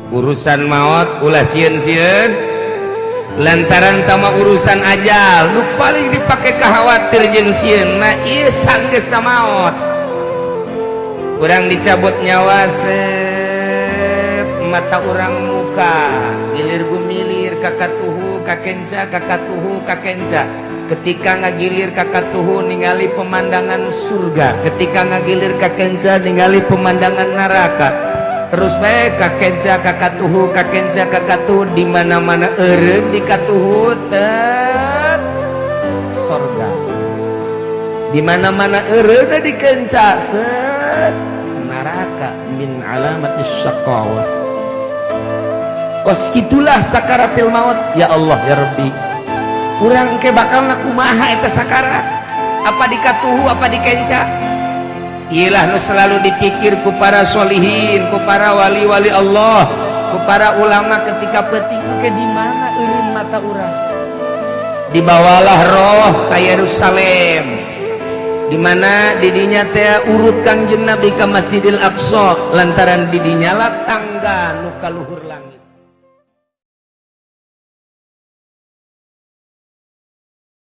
Urusan maut ulah sieun-sieun, lantaran tama urusan ajal nu paling dipake khawatir jeung sieun. Nah, ieu sanggeusna maut, urang dicabut nyawa, set, mata urang muka gilir gumilir ka katuhu ka kenca, ka katuhu ka kenca. Ketika ngagilir ka katuhu, ningali pemandangan surga. Ketika ngagilir ka kenca, ningali pemandangan neraka. Terus bae ka kenca, ka katuhu, ka kenca, ka katuhu. Di mana-mana eureun di katuhu tet sorga, di mana-mana eureun di kenca set neraka. Min alamatis syaqawah. Kos kitulah sakaratil maut. Ya Allah, ya Rabbi, urang ke bakal kumaha eta sakarat? Apa di katuhu, apa di kenca? Ilah nu selalu dipikir ku para solihin, ku para wali-wali Allah, ku para ulama ketika peuting ke di mana eureun mata urang. Dibawalah roh ke Yerusalem, di mana didinya teh urut Kangjeng Nabi ke Masjidil Aqsa, lantaran didinya lah tangga nu ka luhur langit.